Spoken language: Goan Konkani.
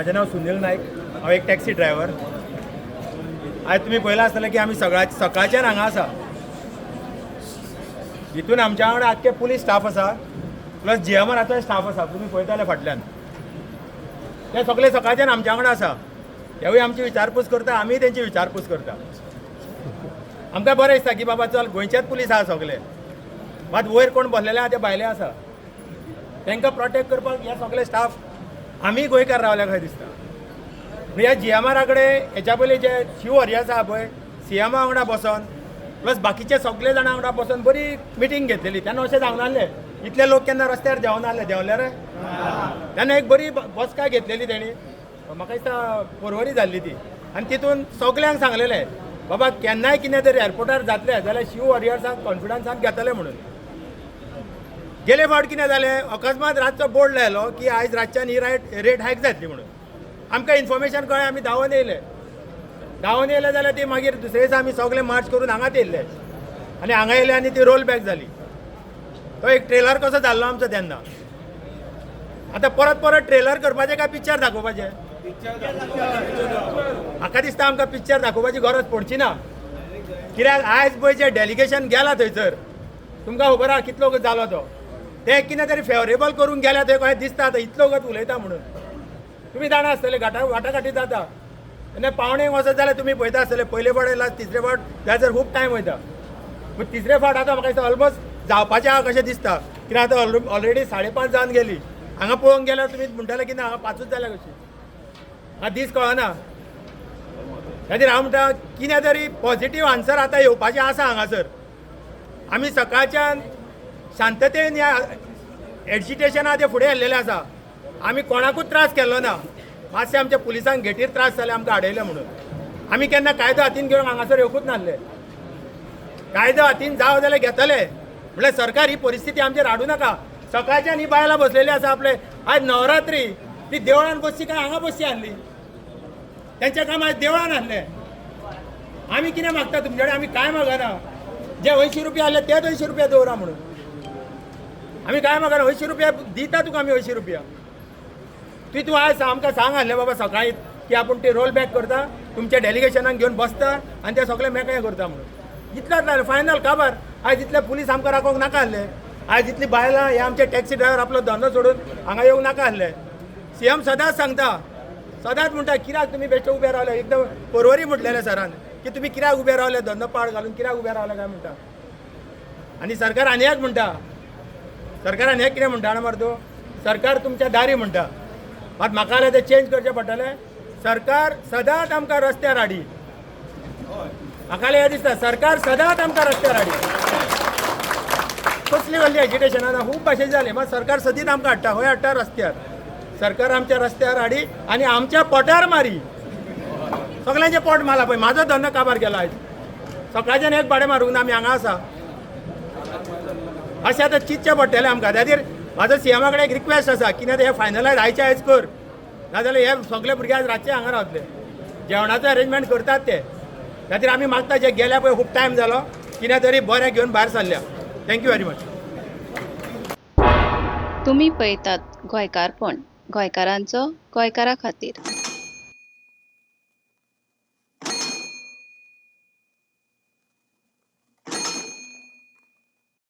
म्हजें नांव सुनील नायक. हांव एक टॅक्सी ड्रायव्हर. आयज तुमी पळयलां आसतलें की आमी सगळ्या सकाळच्यान हांगा आसा. हितून आमच्या वांगडा आख्खे पुलीस स्टाफ आसा, प्लस जीएमआराचोय स्टाफ आसा. तुमी पळयताले फाटल्यान, ते सगळे सकाळच्यान आमच्या वांगडा आसा. तेवूय आमची विचारपूस करता, आमीय तेंची विचारपूस करता. आमकां बरें दिसता की बाबा चल, गोंयचेच पुलीस आसा सगळे. मात वयर कोण बसलेले आहा ते भायले आसा. तांकां प्रोटेक्ट करपाक हे सगळे स्टाफ आमी गोंयकार रावल्या कशें दिसता. ह्या जीएमआरा कडेन हेच्या पयलीं जे शिव वॉरियर्स आहा पळय, सीएमा वांगडा बसोन प्लस बाकीचे सगळे जाणां वांगडा बसोन बरी मिटींग घेतलेली. तेन्ना अशें सांगून आहले, इतले लोक केन्ना रस्त्यार देंवना आहले. देंवले रे? तेन्ना एक बरी बसका घेतलेली तेणी, म्हाका दिसता परवरी जाल्ली ती. आनी तितून सगल्यांक सांगलेलें, बाबा केन्नाय कितें तरी एअरपोर्टार जातलें जाल्यार शिव वॉरियर्सांक कॉन्फिडन्सान घेतले म्हणून. गेले फावट कितें जालें, अकस्मात रातचो बोर्ड लायलो की आयज रातच्यान ही रायट रेट हायक जातली म्हणून. आमकां इन्फॉर्मेशन कळ्ळें, आमी धांवून येयले. धांवून येयले जाल्यार ती मागीर दुसरे दिसा आमी सगळे मार्च करून हांगाच येयल्ले आनी हांगा येयले आनी ती रोल बॅक जाली. तो एक ट्रेलर कसो जाल्लो आमचो तेन्ना. आतां परत परत ट्रेलर करपाचें काय पिक्चर दाखोवपाचें? म्हाका दिसता आमकां पिक्चर दाखोवपाची गरज पडची ना. कित्याक आयज पळय जें डेलिगेशन गेला थंयसर, तुमकां खबर आहा कितलो जालो तो. ते कितें तरी फेवरेबल करूंक गेल्या थंय कशें दिसता. आतां इतलो वगत उलयता म्हणून तुमी जाणा आसतले, घाटा वाटाघाटी जाता तेन्ना पावणेक वचत जाल्यार तुमी पळयता आसतले, पयले फावट येयला, तिसरे फावट जाल्यार खूब टायम वयता. पूण तिसरे फावट आतां म्हाका दिसता ऑलमोस्ट जावपाचें आहा कशें दिसता. कित्याक आतां ऑलरेडी 5:30 जावन गेली. हांगा पळोवंक गेल्यार तुमी म्हणटले की ना, हांगा 5ूच जाल्या कशी. हांगा दीस कळना. खातीर हांव म्हणटा, कितें तरी पॉझिटीव आन्सर आतां येवपाचें आसा हांगासर. आमी सकाळच्यान शांततेन ह्या एजिटेशना ते फुडें येयल्लेले आसा. आमी कोणाकूच त्रास केल्लो ना. मातशें आमच्या पुलिसांक गेटीर त्रास जाले, आमकां आडयले म्हणून. आमी केन्ना कायदो हातीन घेवन हांगासर येवकूच नासले. कायदो हातीन जावं जाल्यार घेतले. म्हणल्यार सरकार ही परिस्थिती आमचेर हाडूं नाका. सकाळच्यान ही बायलां बसलेली आसा आपले. आयज नवरात्री, ती देवळान बसची काय हांगा बसची आहली? तेंचें काम आयज देवळान आहलें. आमी कितें मागता तुमचे कडेन? आमी कांय मागना. जे 80 रुपया आहले तेच 80 रुपया दवरा म्हणून. आमी कांय मागना. 80 रुपया दिता तुका आमी. 80 रुपया तूं तूं आयज आमकां सांग आहलें बाबा सकाळी की आपूण ती रोल बॅक करता, तुमच्या डेलिगेशनाक घेवन बसता आनी ते सगळे मेकळे करता म्हणून. इतलेंच जालें, फायनल काबार. आयज इतले पुलीस आमकां राखोवंक नाका आहले. आयज इतली बायलां, हे आमचे टॅक्सी ड्रायव्हर आपलो धंदो सोडून हांगा येवंक नाका आहले. सीएम सदांच सांगता, सदांच म्हणटा, कित्याक तुमी बेश्टे उबे रावले? एकदम परवरी म्हटलेलें सरान की तुमी कित्याक उबे रावले, धंदो पाड घालून कित्याक उबे रावले काय म्हणटा. आनी सरकार आनी एक म्हणटा, सरकार आनी एक कितें म्हणटा जाणा मरे तूं? सरकार तुमच्या दारी म्हणटा. मात म्हाका जाल्यार तें चेंज करचें पडटलें. सरकार सदांच आमकां रस्त्यार हाडी. म्हाका जाल्यार हें दिसता, सरकार सदांच आमकां रस्त्यार हाडी. कसली कसली एजिटेशनां ना, खूब भाशेन जालें. मात सरकार सदींच आमकां हाडटा. खंय हाडटा? रस्त्यार. सरकार आमच्या रस्त्यार हाडी आनी आमच्या पोटार मारी. सगळ्यांचें पोट मारला पळय. म्हाजो धंदो काबार केला आयज. सकाळच्यान एक भाडें मारूंक ना. आमी हांगा आसा. अशें आतां चिंतचें पडटलें आमकां. त्या खातीर म्हाजो सीएमा कडेन एक रिक्वेस्ट आसा, कितें तें हें फायनलायज आयचे आयज कर, नाजाल्यार हे सगळे भुरगे आज रातचे हांगा रावतले. जेवणाचो अरेंजमेंट करतात ते. खातीर आमी मागता, जे गेल्या पळय खूब टायम जालो, कितें तरी बरें घेवन भायर सरल्या. Thank you very much. तुमी पळयतात गोंयकारपण, गोंयकारांचो गोंयकारा खातीर.